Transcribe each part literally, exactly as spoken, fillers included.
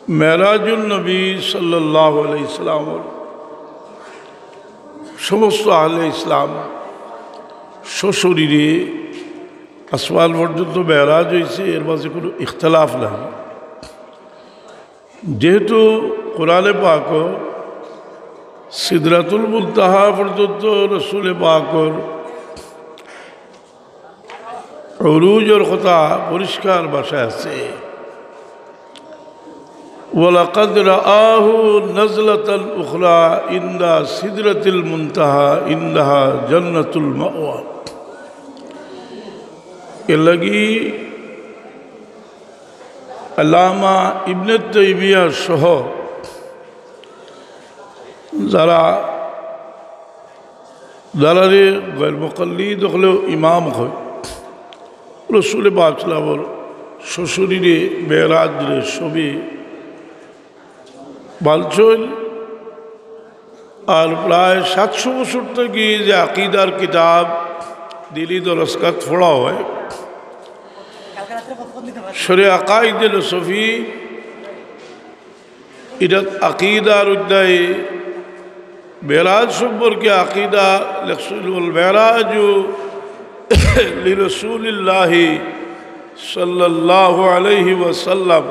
মেরাজুন নবী সাল্লাল্লাহু আলাইহি সাল্লামর সমস্ত আহলে ইসলাম সশরীরে আসমান পর্যন্ত মেরাজ হইছে, এর মাঝে কোনো ইখতিলাফ নাই। যেহেতু কোরআনে পাকও সিদরাতুল মুনতাহা পর্যন্ত রসুলে পাকর উরুজর কথা পরিষ্কার ভাষায় আছে, "ওয়ালাকাদ রাআহু নাজলাতান উখরা ইনদা সিদরাতিল মুনতাহা ইনদাহা জান্নাতুল মাওয়া।" এর লাগি আল্লামা ইবনে তাইমিয়া সহ যারা যারারে গয়ের মুকাল্লিদ হলেও ইমাম হয়, রসুল পাক সাল্লামর সশরীরে মেরাজ রে সবে মানছইন। আর প্রায় সাতশো বছর থাকি যে আকিদার কিতাব দিলি দরসগাত পড়া হয়, শরে আকাইদে নসফি, ইটা আকিদার অধ্যায়ে মেরাজ সম্পর্কে আকিদা লেখছইন, "ওয়াল মেরাজু লিরাসূলিল্লাহি সাল্লাল্লাহু আলাইহি ওয়াসাল্লাম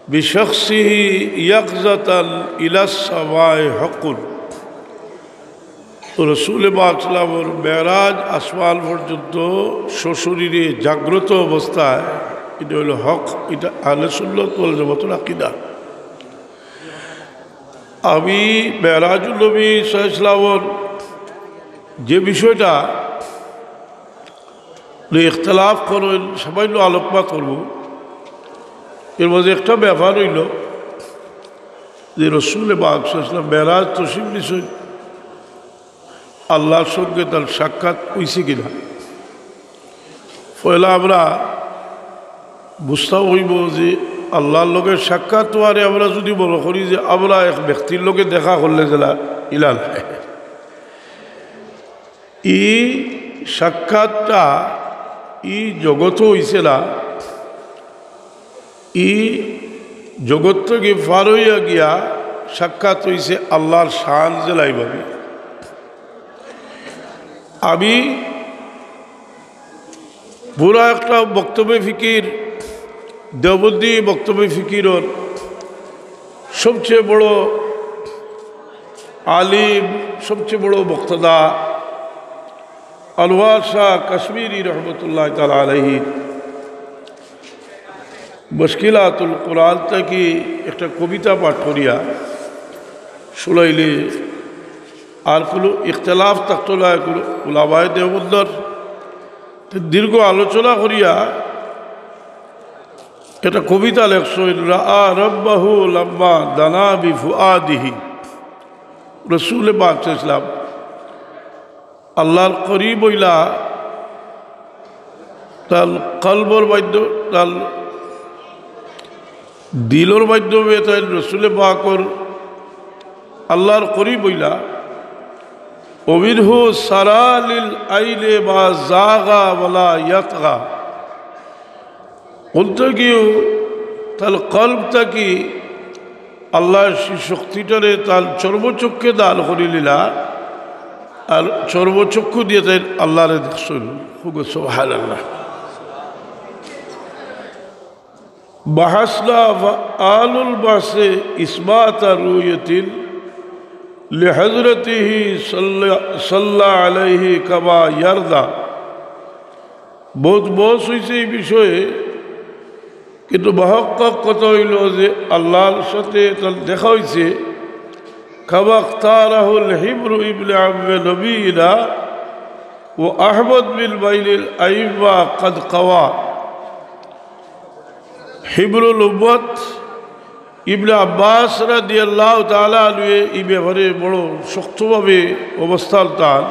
বিশাখসিহি ইয়াকজাতান ইলাস সামাই হাক্কুন।" তো রসুল পাক সাল্লামর মেরাজ আসমান পর্যন্ত সশরীরে জাগ্রত অবস্থায়, এটা হলো হক, এটা আহলে সুন্নাত ওয়াল জামাতের আকিদা। আমি মেরাজুন নবী সাল্লাল্লাহু আলাইহি ওয়াসাল্লামর যে বিষয়টা নিয়ে ইখতিলাফ করেন, সামান্য আলোকপাত করব। এর মাঝে একটা ব্যাপার হইল যে রসুল পাক সাল্লাল্লাহু আলাইহি ওয়াসাল্লাম মেরাজ তশরিফ নিছইন, আল্লাহর সঙ্গে তার সাক্ষাৎ হইছে কিনা। পয়লা আমরা বুঝতাম হইব যে আল্লাহর লগে সাক্ষাৎ হওয়ারে আমরা যদি মনে করি যে আমরা এক ব্যক্তির লগে দেখা করলে যেলা, ইলা নায়। ই সাক্ষাৎটা ই জগতো হইছে না, ই জগৎ থাকি পার হইয়া গিয়া সাক্ষাৎ হইছে আল্লাহর শান যেলা ইভাবে। আমি পুরা একটা বক্তব্যে ফিকির, দেওবন্দি বক্তব্যে ফিকিরর সবচেয়ে বড় আলিম, সবচেয়ে বড় মুক্তাদা আনোয়ার শাহ কাশ্মীরি রহমতুল্লাহ তাআলা আলাইহি মুশকিলাতুল কোরআন থাকি একটা কবিতা পাঠ করিয়া শুনাইলে আর কোনো ইখতিলাফ থাকতো না, কোনো উলামায়ে দেওবন্দর দীর্ঘ আলোচনা করিয়া একটা কবিতা লেখছইন, "রাআ রাব্বাহু লাম্মা দানা বিফুআদিহি।" রসুল পাক সাল্লাল্লাহু আলাইহি ওয়াসাল্লাম আল্লাহর করিব হইলা, তার কলবর মাধ্যমে, তার দিলর মাধ্যমে তাই রসুল পাকর আল্লাহর করিব হইলা। "ওমিনহু সারা লিল আইনে মা জাগা ওয়ালা ইয়াতগা।" কোন থাকিও তার কলব থাকি আল্লাহ সেই শক্তিটারে তার চর্মচক্ষে দান করিলিলা, আর চর্মচক্ষু দিয়া তাই আল্লাহরে দেখছইন। হুগো সুবহানাল্লাহ। বাহাসনা আলুল বাসে ইসমাতা রুয়তিন লিহজরতিহি সাল্লা-, সাল্লা আলাইহি কামা ইয়ারদা। বহুত বহস হইছে এই বিষয়ে, কিন্তু মহক্কক কথা হইল যে আল্লাহর সাথে তার দেখা হইছে। কামা ইখতারাহুল হিবরু ইবনে আম্মে নবীনা ও আহমদ বিন মাইলিল আইম্মা কাদ কাওয়া। হিবরুল উম্মত ইবনে আব্বাস রাদিয়াল্লাহু তাআলা আনহু এই ব্যাপারে বড় শক্তভাবে অবস্থান তার,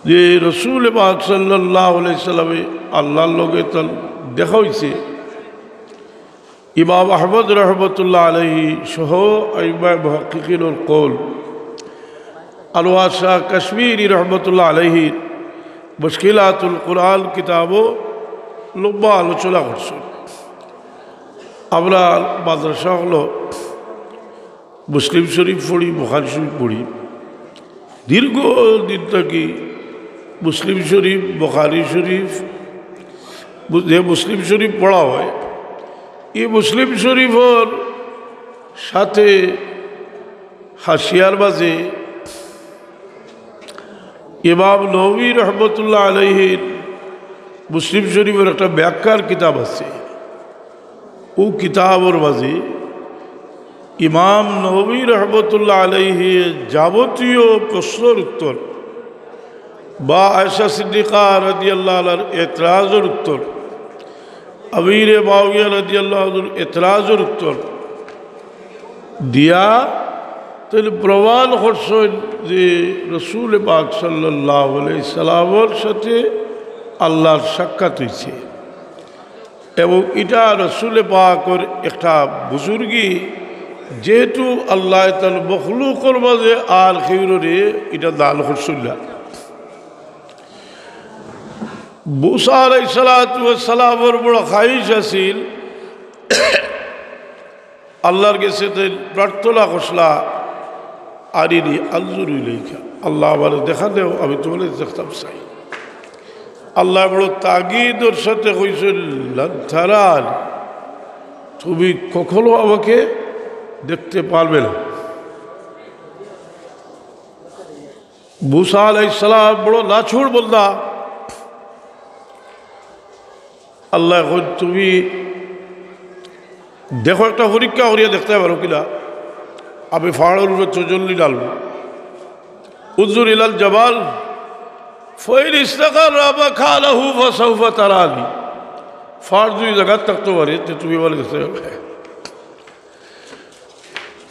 যে রসুল পাক সাল্লাল্লাহু আলাইহি সাল্লামে আল্লাহর লগে তার দেখা হইছে। ইমাম আহমদ রহমতুল্লাহ আলাইহি সহ আইম্মায়ে মুহাক্কিকিনর কওল। আনোয়ার শাহ কাশ্মীরি রহমতুল্লাহ আলাইহি মুশকিলাতুল কোরআন কিতাবও লম্বা আলোচনা করছইন। আমরা মাদ্রাসা অকলো মুসলিম শরীফ পড়ি, বুখারী শরীফ পড়ি। দীর্ঘ দিন থাকি মুসলিম শরীফ, বুখারী শরীফ, মু-, যে মুসলিম শরীফ পড়া অয়, ই মুসলিম শরীফর সাথে হাশিয়ার মাঝে ইমাম নববী রহমতুল্লাহ আলাইহির মুসলিম শরীফর একটা ব্যাখ্যার কিতাব আছে। অউ কিতাবর মাঝে ইমাম নববী রহমতুল্লাহ আলাইহি যাবতীয় প্রশ্নর উত্তর বা আয়েশা সিদ্দিকা রাদিয়াল্লাহু আনহার এতরাজর উত্তর, আমিরে মুআবিয়া রাদিয়াল্লাহু আনহুর এতরাজর উত্তর দিয়া তাইন প্রমাণ করছইন যে রসুল পাক সাল্লাল্লাহু আলাইহি সাল্লামর সাথে আল্লাহর সাক্ষাৎ অইছে। এবং ইটা রসুল পাকর একটা বুজুর্গি, যেহেতু আল্লায় তান মখলুকর মাঝে আর কেউররে ইটা দান করছইন না। মুসা আলাইহিস সালাতু ওয়াস সালামর বড় খাহিশ আছিল, আল্লাহর গেছে তাইন প্রার্থনা করছলা, "আরিনি আনজুর ইলাইকা", আল্লাহ, আমারে দেখা দেও, আমি তুমারে দেখতাম চাই। আল্লায় বড় তাগিদর সাথে কইছইন, "লান তারানি", তুমি কখনো আমাকে দেখতে পারবে না। মুসা আলাইহিস সালাম বড় লাছুর বন্দা। আল্লায় কইন, "তুমি দেখো, একটা পরীক্ষা করিয়া দেখতে পারো কিনা, আমি পাহাড়র উপরে তজল্লি ডালমু।" উনজুর ইলাল জাবাল ফাইন ইস্তাকাররা মাকানাহু ফাসাউফা তারানি। পাহাড় যদি জাগাত থাকতো পারে, তে তুমি আমারে দেখতে পারবে।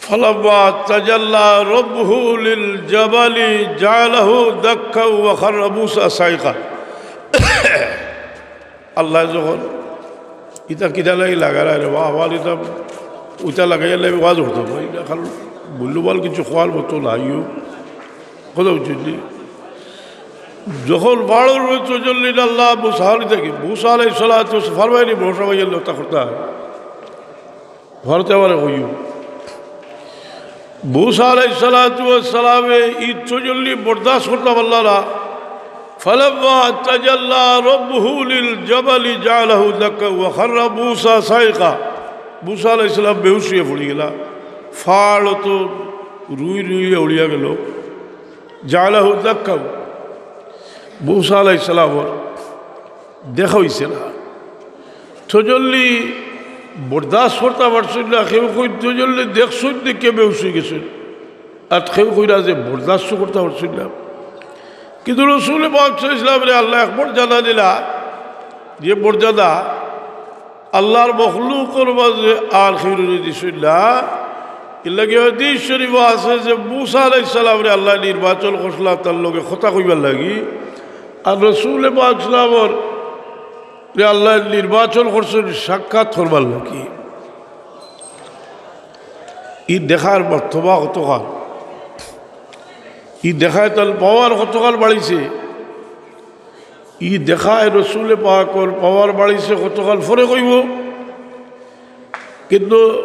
ফালাম্মা তাজাল্লা রাব্বুহু লিল জাবালি জাআলাহু দাক্কাও ওয়া খাররা মুসা সাইকা। আল্লায় যখন ইটা কিতা লাগি লাগাইলা রে বা, আমার ইটা ওইটা লাগাইয়া লাগি ওয়াজ করতাম না, ইটা খালি মূল্যবান কিছু কওয়ার মতো নাইও। কথা বুঝছইন নি? যখন পাহাড়র উপরে তজল্লি আল্লাহ মুসা আলাইহিস সালাতু ওয়াস সালাম ফরমাইনি, ভরসা পাইয়া লতা করতা। ভারতে আমারে কইও। মুসা আলাইহিস সালাতু ওয়াস সালামে ই তজল্লি বরদাস্ত করতা পারলা না। ফালাম্মা তাজাল্লা রাব্বুহু লিল জাবালি জাআলাহু দাক্কা ওয়া খাররা মুসা সাইকা। মুসা আলাইহিস সালাম বেহুশ অইয়া পড়ি গেলা। পাহাড় তো রুই রুইয়া উড়িয়া গেল। জাআলাহু দাক্কা। মুসা আলাইহিস সালামর দেখা অইছে না। তজল্লি বরদাস্ত করতা পারছইন না, কেউ কইন তজল্লি দেখছইন দেখিয়া বেহুশ অই গেছইন, আর কেউ কইরা যে বরদাস্ত করতা পারছইন না। কিন্তু রসুল পাক সাল্লাল্লাহু আলাইহি ওয়াসাল্লামরে আল্লায় এক মর্যাদা দিলা, যে মর্যাদা আল্লাহর মখলুকর মাঝে আর কেউরে দিছইন না। এরলাগি হাদিস শরীফো আছে যে মুসা আলাইহিস সালামরে আল্লায় নির্বাচন করছিলা তার লগে কথা কইবার লাগি, আর রসুল পাক সাল্লাল্লাহু আলাইহি ওয়াসাল্লামরে আল্লায় নির্বাচন করছইন সাক্ষাৎ করবার লাগি। ই দেখার মর্তবা কতখান, ই দেখায় তার পাওয়ার কতখান বাড়িছে। ই দেখায় রসুল পাকর পাওয়ার বাড়িছে কতখান পরে কইব। কিন্তু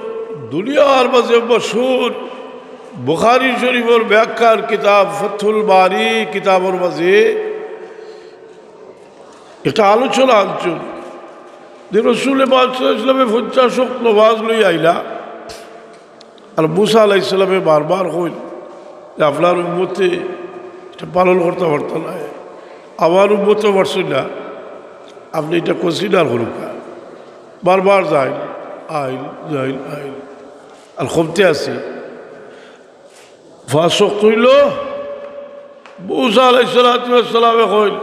দুনিয়ার মাঝে মশহুর বুখারী শরীফর ব্যাখ্যার কিতাব ফতহুল বারী কিতাবর মাঝে একটা আলোচনা আনছইন যে রসুল পাক সাল্লাল্লাহু আলাইহি ওয়াসাল্লামে পঞ্চাশ ওয়াক্ত নামাজ লইয়া আইলা, আর মুসা আলাইহিস সালামে বারবার কইন যে, "আপনার উম্মতে ইটা পালন করতা পারতা নায়, আমার উম্মতেও পারছইন না, আপনে ইটা consider করউক্কা।" বারবার যাইন, আইন, যাইন, আইন, আর কমতে আছে। পাঁচ ওয়াক্ত অইলো, মুসা আলাইহিস সালাতু ওয়াস সালামে কইন,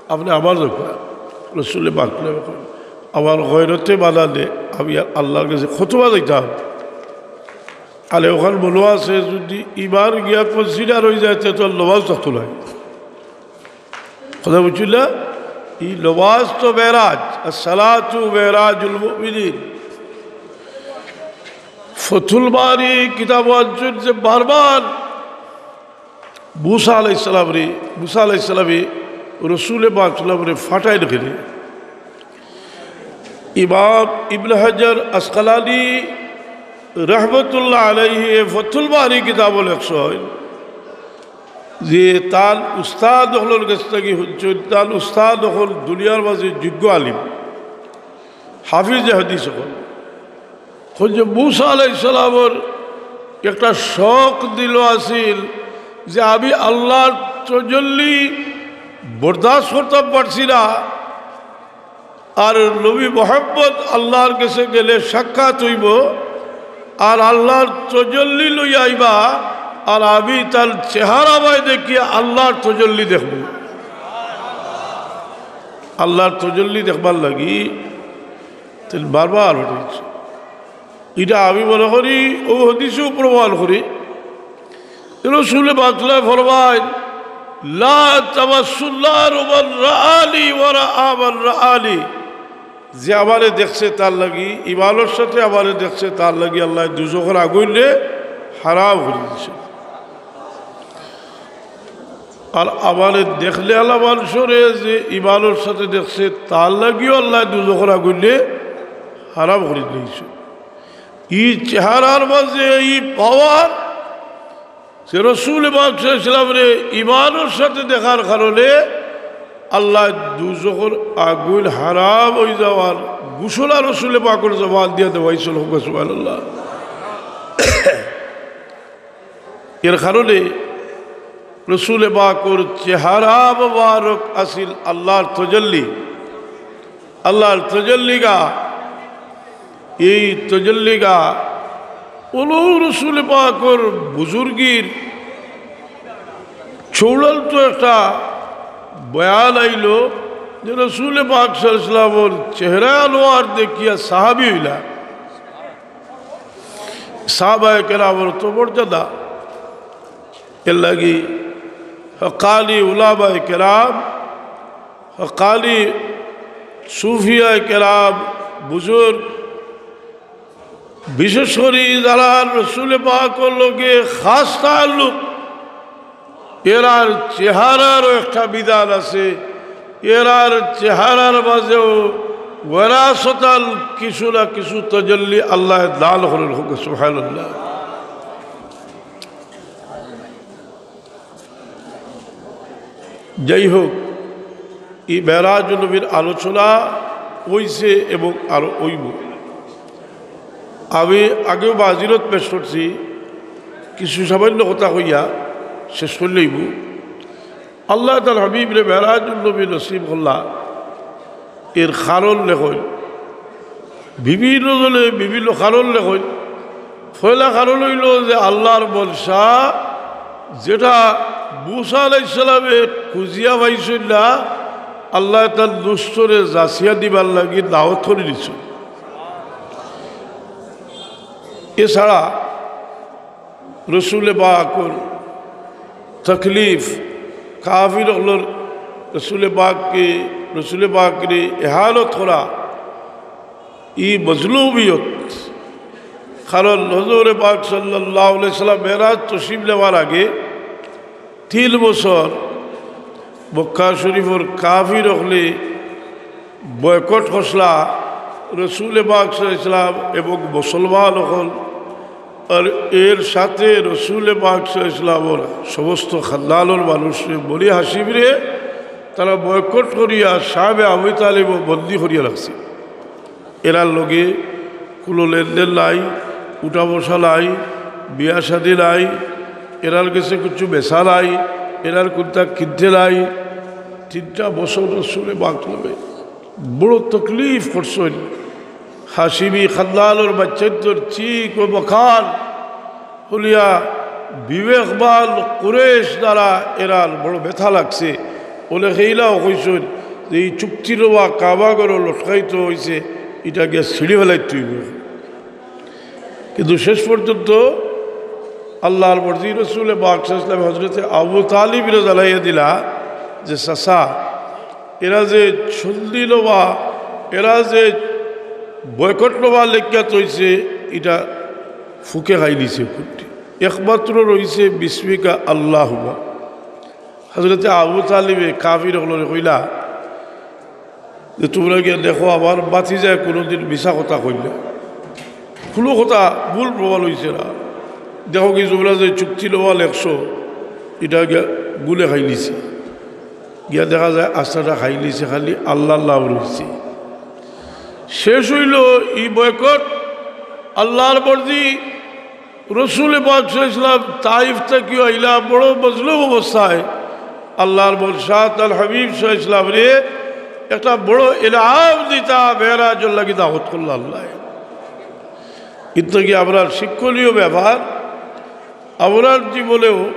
"আপনে আবার যাউক্কা।" রসুলে পাক কইন, "আমার গয়রতে বাধা দে, আমি আল্লাহর গেছে খুতবা দিতাম।" আরে অখান বলা আছে, যদি ইমান গিয়া consider অই যায়, তে তো আর নামাজ থাকতো নায়। কথা বুঝছইন না? ই নামাজ তো মেরাজ, আসসালাতু মেরাজুল মুমিনিন। ফতহুল বারী কিতাবো আনছইন যে বারবার মুসা আলাইহিস সালামরে, মুসা আলাইহিস সালামে রসুলে পাক সাল্লাল্লাহু আলাইহি ওয়াসাল্লামরে ফাটাইন কেনে। ইমাম ইবনে হাজার আসকালানী রহমতুল্লাহ আলাইহি এ ফথুল বারী কিতাবো লেখছইন যে তান উস্তাদ অকলর গেছ থাকি হুনছইন, তান উস্তাদ অকল দুনিয়ার মাঝে যোগ্য আলিম, হাফিজে হাদিস অকল। কইন যে মুসা আলাইহিস সালামর একটা শখ দিলো আছিল যে আমি আল্লাহর তজল্লি বরদাস্ত করতাম পারছি না, আর নবী মোহাম্মদ আল্লাহর গেছে গেলে সাক্ষাৎ অইবো, আর আল্লাহর তজল্লি লইয়া আইবা, আর আমি তান চেহারা বায় দেখিয়া আল্লাহর তজল্লি দেখমু। আল্লাহর তজল্লি দেখবার লাগি তাইন বারবার হুনছইন। ইটা আমি মনে করি অউ হাদিসেও প্রমাণ করি। রসুলে পাক সাল্লাল্লাহু আলাইহি ওয়াসাল্লাম ফরমাইন, "লা তামাসসুন নারু মান রাআনি ওয়া রাআ মান রাআনি।" যে আমারে দেখছে তার লাগি, ইমানর সাথে আমারে দেখছে তার লাগি আল্লায় দুজখর আগুইনরে হারাম করি দিছে। আর আমারে দেখলে আলা মানষরে যে ইমানর সাথে দেখছে তার লাগিও আল্লায় দুজখর আগুইনরে হারাম করি দিছে। ই চেহারার মাঝে ই পাওয়ার যে রসুলে পাক সাল্লাল্লাহু আলাইহি ওয়াসাল্লামরে ইমানর সাথে দেখার কারণে আল্লায় দুজখর আগুইন হারাম অই যাওয়ার ঘোষণা রসুলে পাকর জবান দিয়া দেওয়াইছইন। কউক্কা সুবহানাল্লাহ। এর কারণে রসুলে পাকর চেহারা মোবারক আছিল আল্লাহর তজল্লি, আল্লাহর তজল্লিগাহ। এই তজল্লিগাহ অইলো রসুলে পাকর বুজুর্গির চূড়ান্ত একটা বয়ান আইলো যে রসুলে পাক সাল্লাল্লাহু আলাইহি ওয়াসাল্লামর চেহারা আনোয়ার দেখিয়া সাহাবী অইলা। সাহাবায়ে কেরামর তো মর্যাদা, এর লাগি হক্কানি উলামায়ে কেরাম, হক্কানি সুফিয়ায়ে কেরাম, বুজুর্গ, বিশেষ করি যারার রসুলে পাকর লগে খাস তাল্লুক, এরার চেহারারও একটা বিধান আছে, এরার চেহারার মাঝেও ওয়ারাসতান কিছু না কিছু তজল্লি আল্লায় দান করইন। কউক্কা সুবহানাল্লাহ। যাই হোক, ই মেরাজুন নবীর আলোচনা অইছে এবং আরো অইবো। আমি আগেও মাজিরত পেশ করছি, কিছু সামান্য কথা কইয়া শেষ করিলাইমু। আল্লায় তান হাবিবরে মেরাজুন নবী নসিব করলা, এর কারণ লেখইন, বিভিন্ন জনে বিভিন্ন কারণ লেখইন। পয়লা কারণ অইলো যে আল্লাহর মনশা যেটা মুসা আলাইহিস সালামে খুঁজিয়া পাইছইন না, আল্লায় তান দুস্তরে যাচিয়া দিবার লাগি দাওয়াত করি দিছইন। এছাড়া রসুলে পাকর তকলিফ, কাফির অকলর রসুলে পাকরে, রসুলে পাকরে এহানত করা, ই মজলুমিয়ত। কারণ হুজুরে পাক সাল্লাল্লাহু আলাইহি ওয়াসাল্লাম মেরাজ তশরিফ নেওয়ার আগে তিন বছর মক্কা শরীফর কাফির অকলে বয়কট করছলা রসুলে পাক সাল্লাল্লাহু আলাইহি ওয়াসাল্লাম এবং মুসলমান অকল, আর এর সাথে রসুলে পাক সাল্লাল্লাহু আলাইহি ওয়াসাল্লামর সমস্ত খান্দানর মানুষরে, বনি হাশিমরে, তারা বয়কট করিয়া শামে আবু তালিবো বন্দী করিয়া রাখছে। এরার লগে কুনু লেনদেন নাই, উঠা বসা নাই, বিয়া শাদী নাই, এরার গেছে কিচ্ছু বেচা নাই, এরার কুন্তা কিনতে নাই। তিনটা বছর রসুলে পাক লগে বড় তকলিফ করছইন। হাশিমি খান্দানর বাইচ্চাইন্তর চিক ও বখান হুনিয়া বিবেকবান কুরেশ দ্বারা এরার বড় ব্যথা লাগছে। অনেকে ইলাও কইছইন যে ই চুক্তিনামা কাবা ঘরো লটকাইতো অইছে, ইটা গিয়া ছিঁড়ি ফেলাইতে অইবো। কিন্তু শেষ পর্যন্ত আল্লাহর মর্জি, রসুলে পাক সাল্লাল্লাহু আলাইহি ওয়াসাল্লাম হজরতে আবু তালিবরে জানাইয়া দিলা যে, "চাচা, এরা যে সন্ধিনামা, এরা যে বয়কটনামা লেখিয়া থইছে, ইটা ফুকে খাই দিছে কুন্তি। একমাত্র রইছে বিসমিকা আল্লাহুম্মা।" হজরতে আবু তালিবে কাফির অকলরে কইলা, যে, "তুমরা গিয়া দেখো, আমার ভাতিজায় কুনুদিন মিছা কথা কইল না, কুনু কথা ভুল প্রমাণ অইছে না। দেখো কি, তুমরা যে চুক্তি লওয়া লেখছো, ইটা গিয়া গুলে খাইলিছে।" গিয়া দেখা যায় আস্তাটা খাইলিছে, খালি আল্লাহর নাম রইছে। শেষ অইলো ই বয়কট। আল্লাহর মর্জি, রসুল পাক সাল্লাল্লাহু আলাইহি ওয়াসাল্লাম তাইফ থাকিও আইলা বড় মজলুম অবস্থায়। আল্লাহর বদশাহ তার হাবিব সাল্লাল্লাহু আলাইহি ওয়াসাল্লামরে একটা বড় ইনাম দিতা, মেরাজর লাগি দাওয়াত করলা আল্লাহ। কিন্তু কি আমরার শিক্ষণীয় ব্যাপার, আমরার জীবনেও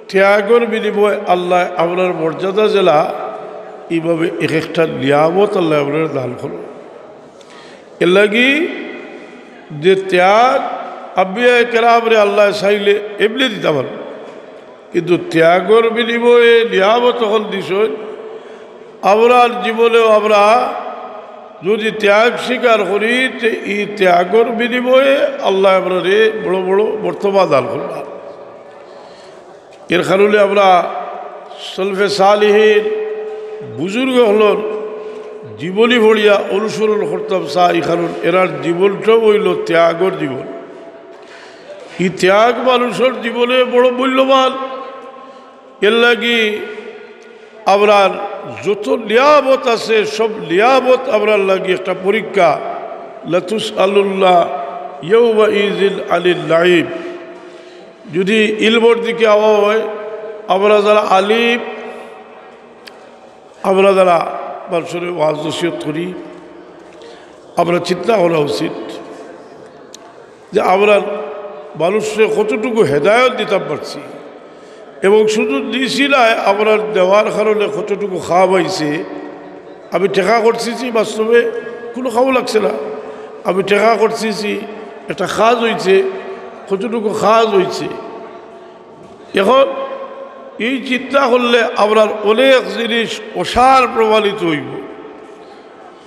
ত্যাগর বিনিময়ে আল্লাহ আমরার মর্যাদা যেলা, ইভাবে এক একটা নিয়ামত আল্লাহ আমরারে দান করো। এর লাগি যে ত্যাগ আম্বিয়ায়ে কেরামরে আল্লাহ চাইলে এমনে দিতা পারইন, কিন্তু ত্যাগর বিনিময়ে নিয়ামত অকল দিছইন। আমরার জীবনেও আমরা যদি ত্যাগ স্বীকার করি, তে ই ত্যাগর বিনিময়ে আল্লাহ আমরারে বড় বড় মর্তবা দান করবা। এর কারণে আমরা সলফে সালিহিন বুজুর্গ অকলর জীবনী পড়িয়া অনুসরণ করতাম চাই, কারণ এরার জীবনটাও অইলো ত্যাগর জীবন। ই ত্যাগ মানুষর জীবনে বড় মূল্যবান। এর লাগি আমরার যত নিয়ামত আছে, সব নিয়ামত আমরার লাগি একটা পরীক্ষা। লাতুসআলুন্না ইয়াউমাইযিন আনিন নাঈম। যদি ইলমর দিকে আওয়া হয়, আমরা যারা আলিম, আমরা যারা মানুষরে ওয়াজ নসিহত করি, আমরা চিন্তা করা উচিত যে আমরা মানুষরে কতটুকু হেদায়ত দিতাম পারছি, এবং শুধু দিছি নায়, আমরা দেওয়ার কারণে কতটুকু কাম অইছে। আমি টেকা খরচিছি, বাস্তবে কুনু কামো লাগছে না। আমি টেকা খরচিছি, একটা কাজ অইছে, কতটুকু কাজ অইছে। এখন ই চিন্তা করলে আমরার অনেক জিনিস অসার প্রমাণিত অইবো,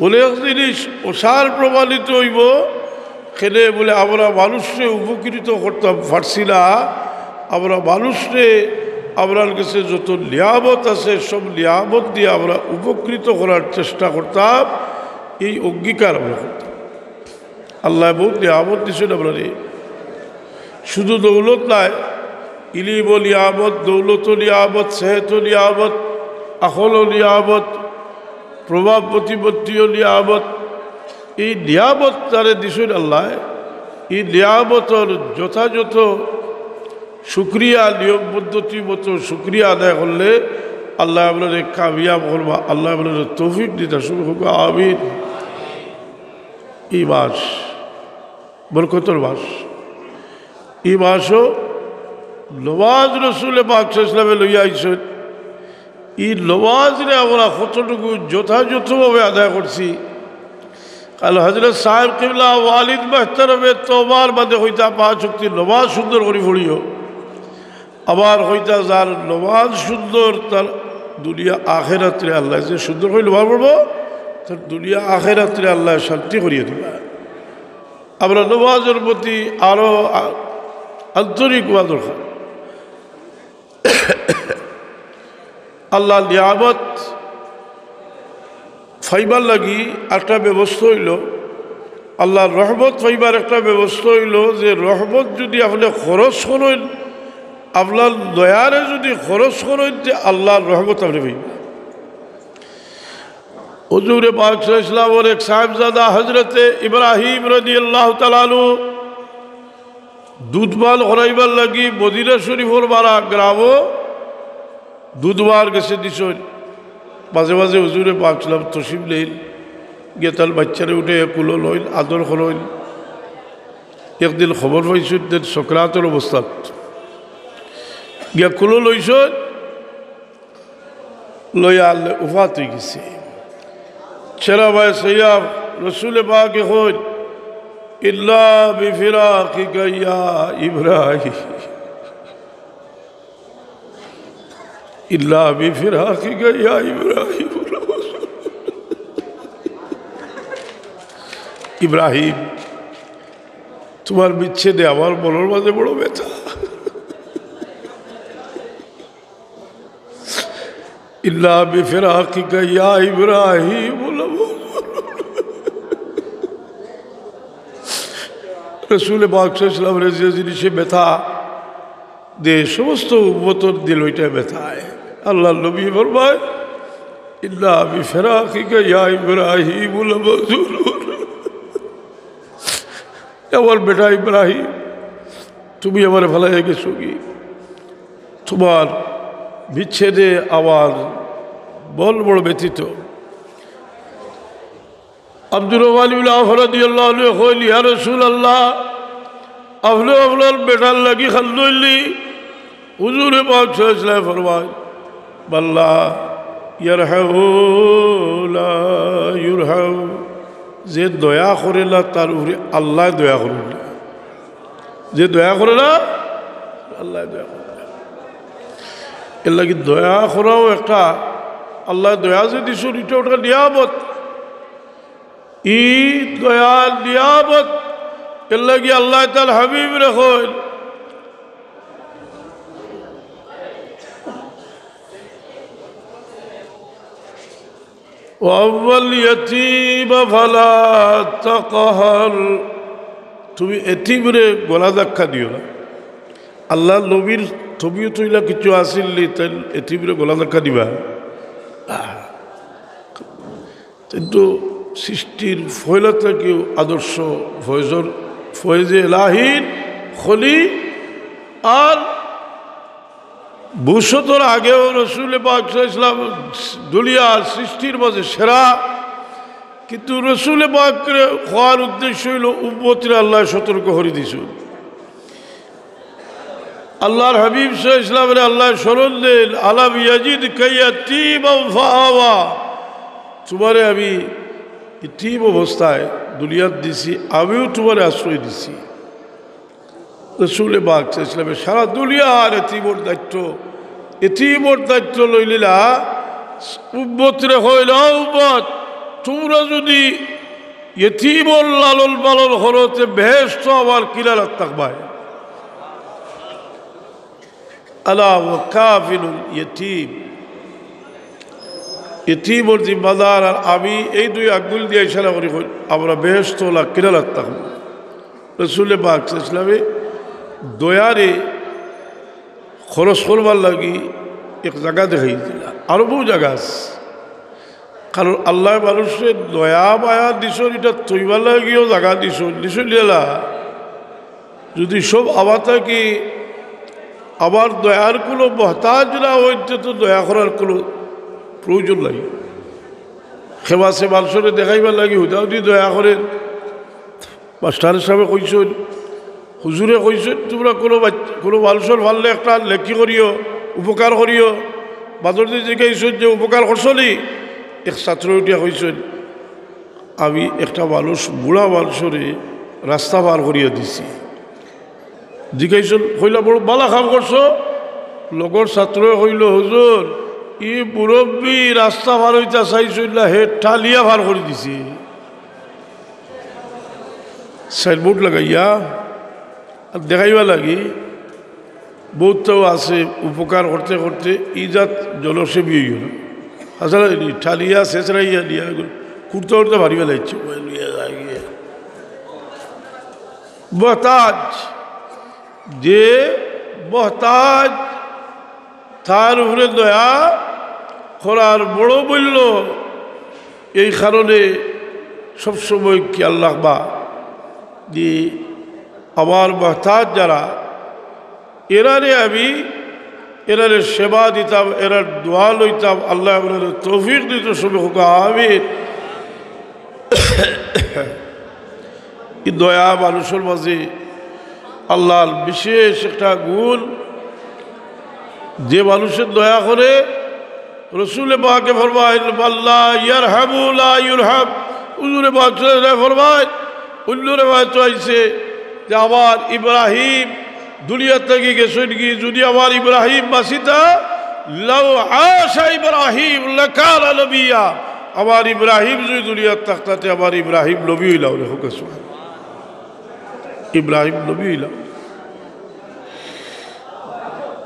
অনেক জিনিস অসার প্রমাণিত অইবো। কেনে বুলে আমরা মানুষরে উপকৃত করতাম পারছি না, আমরা মানুষরে, আমরার গেছে যত নিয়ামত আছে, সব নিয়ামত দিয়া আমরা উপকৃত করার চেষ্টা করতাম, এই অঙ্গীকার আমরা করতাম। আল্লায় বউত নিয়ামত দিছইন আমরারে। শুধু দৌলত নায়, ইলিমও নিয়ামত, দৌলতও নিয়ামত, সেহতও নিয়ামত, আকলও নিয়ামত, প্রভাব প্রতিপত্তিও নিয়ামত। এই নিয়ামত যারে দিছইন আল্লায়, এই নিয়ামতর যথাযথ শুকরিয়া, নিয়ম পদ্ধতি মতো শুকরিয়া আদায় করলে আল্লায় আমরারে কামিয়াব করবা, আল্লায় আমরারে তৌফিক দিতা। সবে কউক্কা আমিন। ই মাস, বরকতর মাস। ই মাসো নমাজ রসুলে পাক সাল্লাল্লাহু আলাইহি ওয়াসাল্লামে লইয়া আইছইন। ই নমাজরে আমরা কতটুকু যথাযথভাবে আদায় করছি। কাল হযরত সাহেব কিবলা ওয়ালিদ মুহতারামে তো আমার বাদে কইতা পাঁচ ওয়াক্ত নমাজ সুন্দর করি পড়িও। আবার কইতা যার নমাজ সুন্দর, তার দুনিয়া আখেরাতরে আল্লায় যে সুন্দর করি নমাজ পড়বো, তার দুনিয়া আখেরাতরে আল্লায় শান্তি করিয়া দিবা। আমরা নমাজর প্রতি আরো আ-, আন্তরিক হওয়া দরকার। আল্লাহর নিয়ামত পাইবার লাগি একটা ব্যবস্থা অইলো, আল্লাহর রহমত পাইবার একটা ব্যবস্থা অইলো যে রহমত যদি আপনে খরচ করইন, আপনার দয়ারে যদি খরচ করইন, তে আল্লাহর রহমত আপনে পাইবা। হুজুরে পাক সাল্লাল্লাহু আলাইহি ওয়াসাল্লামর এক সাহেবজাদা হযরতে ইব্রাহিম রাদিয়াল্লাহু তাআলা আনহু দুধ পান করাইবার লাগি মদিনা শরীফর বারা গ্রামো দুধ বার গেছে দিছইন। মাঝে মাঝে হুজুরে পাক সাল্লাম তশরিফ নেইন, গিয়া তান বাইচ্চারে উঠাইয়া কুলো লইন, আদর করইন। একদিন খবর পাইছইন, দেন সকরাতর অবস্থাত গিয়া কুলো লইছইন, লইয়া আনলে উফাত অইগেছে। ছেড়া ভাই সৈয়াব রসুলে পাকে কইন, "ইল্লা বিফিরাকিকা ইয়া ইব্রাহিম, ইল্লা বিফিরাকিকা ইয়া ইব্রাহিম।" ইব্রাহিম, তুমার বিচ্ছেদে আমার মনর মাঝে বড় ব্যথা। ইল্লা বিফিরাকিকা ইয়া ইব্রাহিম রসুল পাক সাল্লাল্লাহু আলাইহি ওয়াসাল্লামরে যে জিনিসে ব্যথা দেয়, সমস্ত উম্মতর দিল ওইটা ব্যথায়। আল্লাহর নবী ফরমায়, "ইন্না বিফিরাকিকা ইয়া ইব্রাহিম লামাহজুনুন।" আমার বেটা ইব্রাহিম, তুমি আমারে ফালাইয়া গেছো কি? তোমার বিচ্ছেদে আমার মন বড় ব্যথিত। আব্দুর রহমান ইবনে আওফ রাদিয়াল্লাহু আনহু কইল, "ইয়া রাসূলুল্লাহ, আপনে আপনার বেটার লাগি কান্দইন নি?" হুজুরে পাক সাল্লাল্লাহু আলাইহি ওয়াসাল্লাম ফরমায়, "বাল্লা ইয়ারহামু লা ইউরহাম।" যে দয়া করে না, তার উপরে আল্লায় দয়া করইন না। যে দয়া করে না, আল্লায় দয়া করইন না। এর লাগি দয়া করাও একটা, আল্লায় দয়া যে দিছইন, ইটা একটা নিয়ামত। ই দয়া নিয়ামত, এর লাগি আল্লায় তার হাবিবরে কইন, "ওয়া আম্মাল ইয়াতীমা ফালা তাকহার।" তুমি এতিমরে গলা ধাক্কা দিও না। আল্লাহর নবীর তবিয়ত অইলা কিছু আছিল নি, তাইন এতিমরে গলা ধাক্কা দিবা? আহ। কিন্তু সৃষ্টির পয়লা থাকিউ আদর্শ ফয়েজর, ফয়েজে এলাহির খনি, আর ভবিষ্যতর আগেও রসুল পাক সাল্লাল্লাহু আলাইহি ওয়াসাল্লাম দুনিয়ার সৃষ্টির মাঝে সেরা। কিন্তু রসুল পাকরে কওয়ার উদ্দেশ্য অইলো উম্মতরে আল্লায় সতর্ক করি দিছইন। আল্লাহর হাবিব সাল্লাল্লাহু আলাইহি ওয়াসাল্লামরে আল্লায় স্মরণ দেইন, "আলাম ইয়াজিদকা ইয়াতীমান ফাআওয়া।" তোমারে আমি এতিম অবস্থায় দুনিয়াত দিছি, আমিউ তোমারে আশ্রয় দিছি। রসুল পাক সাল্লাল্লাহু আলাইহি ওয়াসাল্লামে সারা দুনিয়ার এতিমর দায়িত্ব, এতিমর দায়িত্ব লইলিলা। উম্মতরে কইলা, "ও উম্মত, তোমরা যুদি এতিমর লালন পালন করো, তে বেহেশতো আমার কিনারাত থাকবায়।" আলা ওয়া কাফিলুল ইয়াতীম। এতিমর জিম্মাদার আর আমি এই দুই আঙ্গুল দিয়া ইশারা করি কই, আমরা বেহেশতো অলা কিনারাত থাকমু। রসুল পাক সাল্লাল্লাহু আলাইহি ওয়াসাল্লামে দয়ারে খরচ করবার লাগি এক জাগা দেখাই দিলা, আরো বউ জাগা আছে। কারণ আল্লায় মানুষরে দয়া মায়া দিছইন, ইটা থইবার লাগিও জাগা দিছইন, দিছইন না? যুদি সব আবার থাকি, আবার দয়ার কুনু মহতাজ না অইতে তো দয়া করার কুনু প্রয়োজন নাই। খেবাসে মানুষরে দেখাইবার লাগি হুদাহুদি দয়া করের। মাস্টার সাবে কইছইন, হুজুরে কইছইন, "তোমরা কুনু বাচ-, কুনু মানুষর পারলে একটা নেকি করিও, উপকার করিও।" বাদর দিন জিকাইছইন যে, "উপকার করছো নি?" এক ছাত্র উঠিয়া কইছইন, "আমি একটা মানুষ, বুড়া মানুষরে রাস্তা পার করিয়া দিছি।" জিকাইছইন, কইলা, "বড় বালা কাম করছো।" লগর ছাত্রয় কইলো, "হুজুর, ই মুরব্বি রাস্তা পার অইতা চাইছইন না, হে ঠালিয়া পার করি দিছে।" সাইনবোর্ড লাগাইয়া আর দেখাইবার লাগি, বউততাও আছে, উপকার করতে করতে ই জাত জনসেবী অইগেলো। আসলে নি, ঠালিয়া ছেছড়াইয়া দিয়া কুর্তা উর্তা ভারি বেলা ইচ্ছে করে লইয়া যায় গিয়া। মহতাজ, যে মহতাজ, তার উপরে দয়া করার বড় মূল্য। এই কারণে সবসময় খেয়াল রাখবা যে আমার মহতাজ যারা, এরারে আমি, এরারে সেবা দিতাম, এরার দোয়া লইতাম। আল্লায় আমরারে তৌফিক দিতো, সবে কউক্কা আমিন। ই দয়া মানুষর মাঝে আল্লাহর বিশেষ একটা গুণ। যে মানুষে দয়া করে, রসুলে পাকে ফরমাইন, "মাল্লা ইয়ারহামু লা ইউরহাম।" হুজুরে পাক সাল্লাল্লাহু আলাইহি ওয়াসাল্লাম ফরমাইন, অন্য রেওয়ায়েত আইছে যে, "আমার ইব্রাহিম দুনিয়া থাকি গেছইন গি, যুদি আমার ইব্রাহিম বাঁচিতা, লাউ আশা ইব্রাহিম লাকানা নবিয়্যা।" আমার ইব্রাহিম যুদি দুনিয়াত থাকতা, তে আমার ইব্রাহিম নবী অইলা অনে। কউক্কা সুবহানাল্লাহ। ইব্রাহিম নবী অইলা।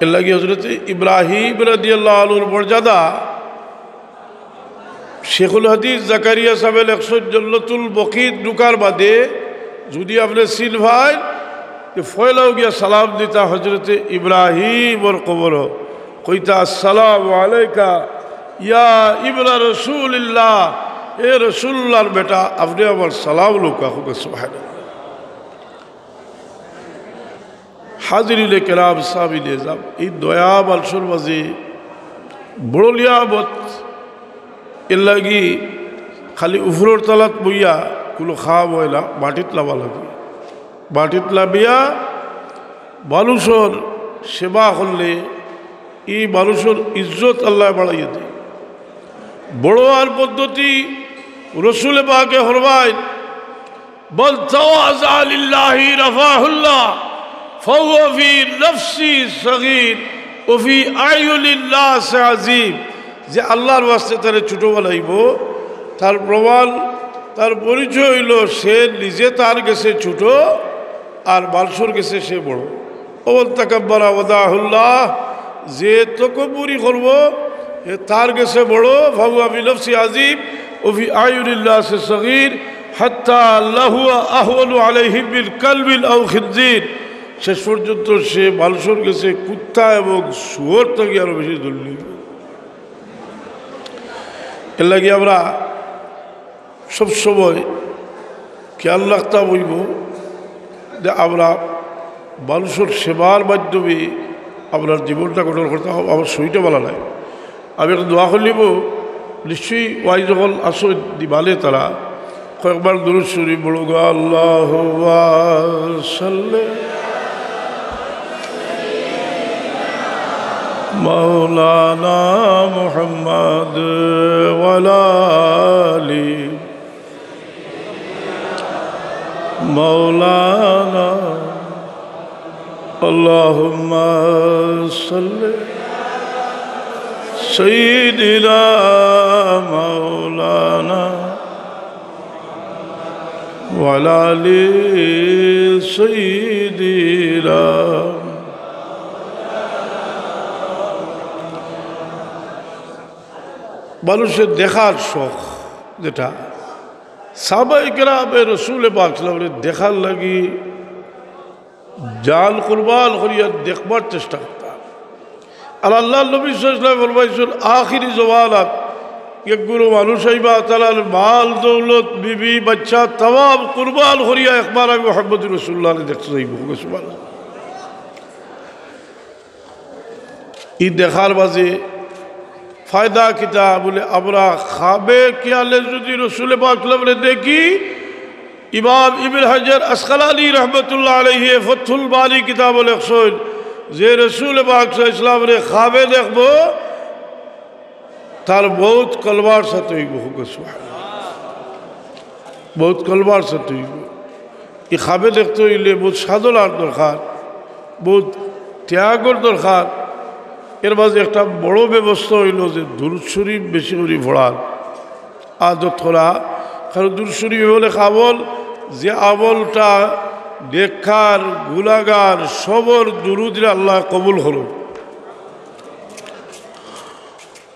এর লাগি হযরত ইব্রাহিম রাদিয়াল্লাহু আনহুর মর্যাদা শেখুল হাদিস জাকারিয়া সাবে লেখছইন, জন্নতুল বকিত ঢুকার বাদে যদি আপনে চিন পাইন, তে পয়লাউ গিয়া সালাম দিতা হজরতে ইব্রাহিমর কবরো, কইতা, "আসসালামু আলাইকা ইয়া ইবনা রাসূলিল্লাহ, এ রাসূলুল্লাহর বেটা, আপনে আমার সালাম লউক্কা।" কউক্কা সুবহানাল্লাহ। হাজিরিনে কেরাম, সামিনে এজাম, ই দয়া মানষর মাঝে বড় নিয়ামত। এরলাগি খালি উপরর তালাত বইয়া কুনু কাম অয় না, মাটিত লামা লাগে। মাটিত লামিয়া মানষর সেবা করলে ই মানষর ইজ্জত আল্লায় বাড়াইয়া দেয়। বড় অওয়ার পদ্ধতি, রসুলে পাকে ফরমাইন, "মান তাওয়াযা লিল্লাহি রাফাহুল্লাহ, ফাহুয়া ফি নাফসি সগীর, ওয়া ফি আয়ুনিন নাস আযীম।" যে আল্লাহর ওয়াস্তে তারে ছোট বানাইবো, তার প্রমাণ, তার পরিচয় অইলো সে নিজে তার গেছে ছোট, আর মানষর গেছে সে বড়। ওমান তাকাব্বারা ওয়াদাহুল্লাহ, যে তকব্বুরি করবো, হে তার গেছে বড়, ফাহুয়া ফি নাফসি আযীম, ওয়া ফি আয়ুনিন নাসি সগীর, হাত্তা লাহুয়া আহওয়ানু আলাইহিম মিন কালবিন আও খিনজির। শেষ পর্যন্ত সে মানষর গেছে কুত্তা এবং শুয়োর থাকি আরো বেশি জলিল। এরলাগি আমরা সবসময় খেয়াল রাখতা অইবো যে আমরা মানষর সেবার মাধ্যমে আমরার জীবনটা গঠন করতাম। আমার শরীরটা ভালা নায়, আমি একটা দোয়া করিলিমু, নিশ্চয়ই ওয়াইজ অকল আছইন দিবানে তারা কয়েকবার দুরূদ শরীফ পড়উক্কা, আল্লাহুম্মা সাল্লি মাওলানা মুহাম্মদ ওয়া আলা আলি মাওলানা, আল্লাহুম্মা সাল্লি সাইয়্যিদিনা মাওলানা ওয়া আলা আলি সাইয়্যিদিনা। মানষর দেখার শখ যেটা, সাহাবায়ে কেরামে রসুলে পাক সাল্লাল্লাহু আলাইহি ওয়াসাল্লামরে দেখার লাগি জান কুরবান করিয়া দেখবার চেষ্টা করতা। আর আল্লাহর নবী সাল্লাল্লাহু আলাইহি ওয়াসাল্লাম ফরমাইছইন, আখিরি জমানাত এক গুরু মানুষ আইবা, তারার মাল দৌলত, বিবি, বাচ্চা, তামাম কুরবান করিয়া একবার আমি মুহাম্মদুর রাসূলুল্লাহরে দেখতে যাইমু। সুবহানাল্লাহ। ই দেখার মাঝে ফায়দা কিতা? বলে, আমরা খাবে খেয়ালে যদি রসুলে পাক সাল্লাল্লাহু আলাইহি ওয়াসাল্লামরে দেখি, ইমাম ইবনে হাজার আসকালানী রহমতুল্লাহ আলাইহি ফতহুল বারী কিতাবো লেখছইন যে রসুলে পাক সাল্লাল্লাহু আলাইহি ওয়াসাল্লামরে খাবে দেখবো, তার মউত কলমার সাথে অইবো। কউক্কা সুবহানাল্লাহ। মউত কলমার সাথে অইবো। ই খাবে দেখতে অইলে বউত সাধনার দরকার, বউত ত্যাগর দরকার। এর মাঝে একটা বড় ব্যবস্থা অইলো যে দুরূদ শরীফ বেশি করি পড়ার আদত করা। কারণ দুরূদ শরীফ এমন এক আমল, যে আমলটা নেককার, গুনাগার সবর দুরূদরে আল্লায় কবুল করইন।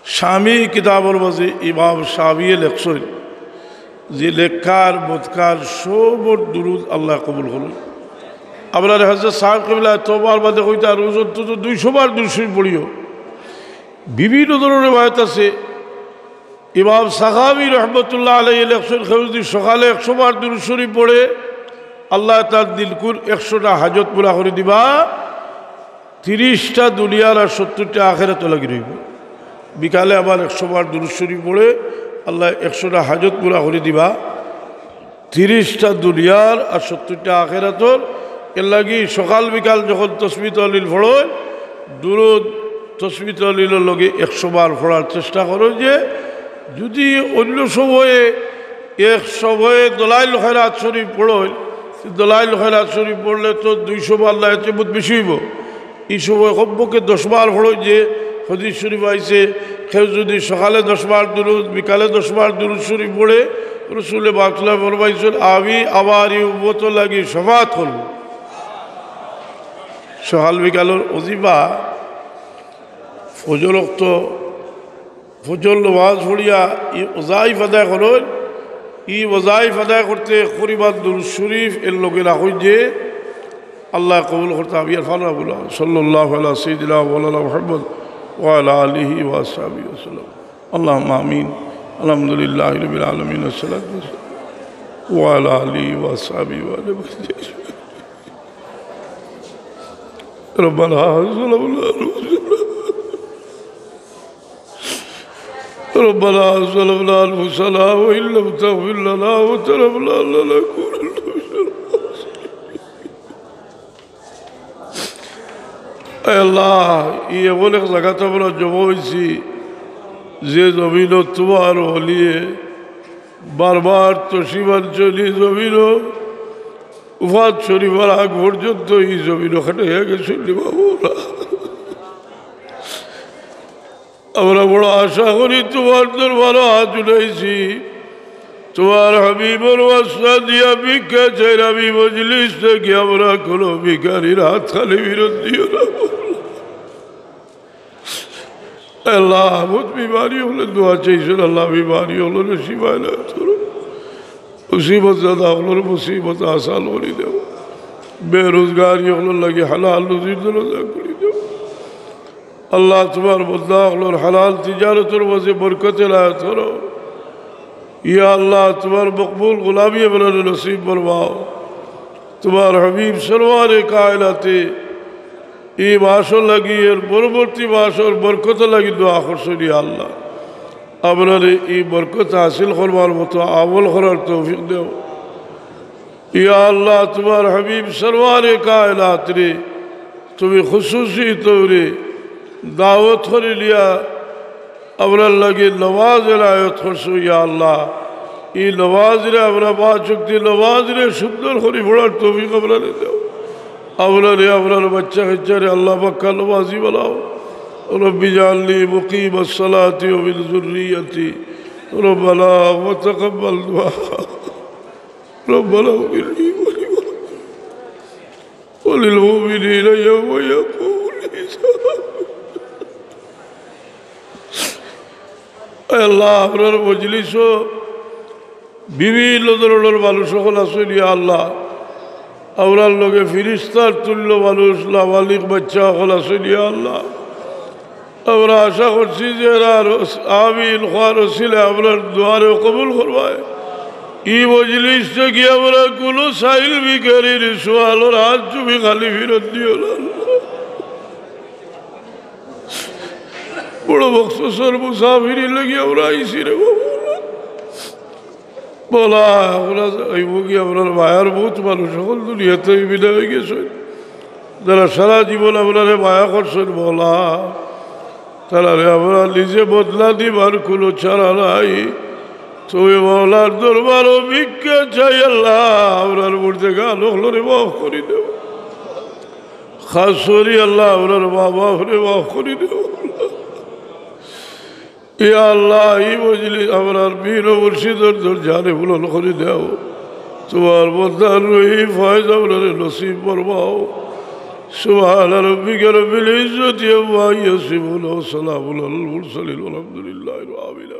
শামী কিতাবর মাঝে ইমাম শামীয়ে লেখছইন যে নেককার, বদকার সবর দুরূদ আল্লায় কবুল করইন। আমরার হজরত ছাব কিবলা এতবার বাদে কইতা, রোজ অন্তত দুইশো বার দুরূদ শরীফ পড়িও। বিভিন্ন ধরনের রেওয়ায়েত আছে। ইমাম সাখাবী রহমতুল্লাহ আলাইহি লেখছইন, কেউ যদি সকালে একশো বার দুরূদ শরীফ পড়ে, আল্লায় তার দিলকুর একশোটা হাজত পুরা করি দিবা। তিরিশটা দুনিয়ার আর সত্তরটা আখেরাতর লাগি রইবো। বিকালে আবার একশো বার দুরূদ শরীফ পড়ে আল্লায় একশোটা হাজত পুরা করি দিবা, তিরিশটা দুনিয়ার আর সত্তরটা আখেরাতর। এর লাগি সকাল বিকাল যখন তসবিহ তহলিল পড়ইন, দুরূদ তসবিহ তহলিলর লগে একশো বার পড়ার চেষ্টা করইন। যে যদি অন্য সময়ে এক সময়ে দলাইল খয়রাত শরীফ পড়ইন, দলাইল খয়রাত শরীফ পড়লে তো দুইশো বার নায়, এর চেয়ে বউত বেশি অইবো। ই সময় কমপক্ষে দশ বার পড়ইন। যে হাদিস শরীফ আইছে, কেউ যদি সকালে দশ বার দুরূদ, বিকালে দশ বার দুরূদ শরীফ পড়ে, রসুলে পাক সাল্লাল্লাহু আলাইহি ওয়াসাল্লাম ফরমাইছইন, আমি আমার ই উম্মতর লাগি শাফাআত করমু। সকাল বিকালর ওজিফা, ফজর অক্ত ফজর নমাজ পড়িয়া ই ওজাইফ আদায় করইন, ই ওয়াজাইফ আদায় করতে এক পরিমাণ দুরূদ শরীফ এর লগে রাখইন যে আল্লায় কবুল করতা। আমি আর পাররাম না। সাল্লাল্লাহু আলা সাইয়্যিদিনা ওয়া মাওলানা মুহাম্মদ ওয়া আলা আলিহি ওয়া আসহাবিহি ওয়া সাল্লাম। আল্লাহুম্মা আমিন। আলহামদুলিল্লাহি রাব্বিল আলামিন। আসসালাতু ওয়াসসালামু ওয়া আলা আলিহি ওয়া আসহাবিহি ওয়া আলা বাইতিহি। ربنا ظلمنا أنفسنا، ربنا ظلمنا أنفسنا وإن لم تغفر لنا وترحمنا لنكونن من الخاسرين। আয় আল্লাহ, ই এমন এক জাগাত আমরা জমা অইছি, যে জমিনো তুমার ওলিয়ে বারবার তশরিফ আনছইন, ই জমিনো উফাত শরীফর আগ পর্যন্ত ই জমিনো খাটাইয়া গেছইন রে বাবা। আমরা বড় আশা করি তুমার দরবারো হাত উঠাইছি, তুমার হাবিবর ওয়াস্তা দিয়া ভিক্ষা চাইরাম, ই মজলিস থাকি আমরা কুনু ভিখারির হাত খালি ফিরত দিও না। আল্লাহ, বহুত বিমারি অকলে দোয়া চাইছইন, আল্লাহ, বিমারি অকলরে শিফা এনায়েত করো। মুসিবত জাদা অকলর মুসিবত আসান করি দেও। বেরোজগারি অকলর লাগি হালাল রুজির দরজা খুলি দেও। আল্লাহ, তুমার বন্দা অকলর হালাল তিজারতর মাঝে বরকত এনায়েত করো। ইয়া আল্লাহ, তুমার মকবুল গোলামি আমরারে নসিব ফরমাও। তুমার হাবিব সরওয়ারে কায়নাতে ই মাসর লাগি, এর পরবর্তী মাসর বরকতর লাগি দোয়া করছি, ইয়া আল্লাহ। আমরারে ই বরকত হাসিল করবার মতো আমল করার তৌফিক দেও। ইয়া আল্লাহ, তুমার হাবিব সরওয়ারে কায়নাতরে তুমি খুসুসি তৌরে দাওয়াত করি লিয়া আমরার লাগি নমাজ এনায়েত করছো, ইয়া আল্লাহ। ই নমাজরে আমরা পাঁচ ওয়াক্ত নমাজরে সুন্দর করি পড়ার তৌফিক আমরারে দেও। আমরারে, আমরার বাচ্চা কাচ্চারে আল্লাহ পাক্কা নমাজি বানাও। رب اجعلني مقيم الصلاة ومن ذريتي ربنا وتقبل دعاء ربنا اغفر لي ولوالدي وللمؤمنين يوم يقوم الحساب। আয় আল্লাহ, আমরার মজলিসো বিভিন্ন ধরনর মানুষ অকল আছইন, ইয়া আল্লাহ। আমরার লগে ফিরিস্তার তুল্য মানুষ, নাবালিগ বাচ্চা অকল আছইন, ইয়া আল্লাহ। আমরা আশা করছি যে এরার আমিন কওয়ার উছিলায় আমরার দোয়ারে কবুল করবায়। ই মজলিস থাকি আমরা কুনু সাইল ভিখারির সওয়ালর হাত তুমি খালি ফিরত দিও না। বড় মখসুসর মুসাফিরির লাগি আমরা আইছি রে বাবা। মওলা, আমরা এই মুখী আমরার মায়ার বহুত মানুষ অকল দুনিয়া থাকি বিদায় অই গেছইন। যারা সারা জীবন আমরারে মায়া করছইন মওলা, তারারে আমরা নিজে বদলা দিবার কুনু চারা নাই। তুমি মওলার দরবারো ভিক্ষা চাই আল্লাহ, আমরার মুর্দেগান অকলরে মাফ করি দেও। খাস করি আল্লাহ, আমরার মা বাপরে মাফ করি দেও। ইয়া আল্লাহ, ই মজলিস আমরার পীর ও মুর্শিদর দরজারে বুলন্দ করি দেও। তুমার বন্দার রুহি ফয়েজ আমরারে নসিব ফরমাও। سبحان ربك رب العزة عما يصفون وسلام على المرسلين والحمد لله رب العالمين.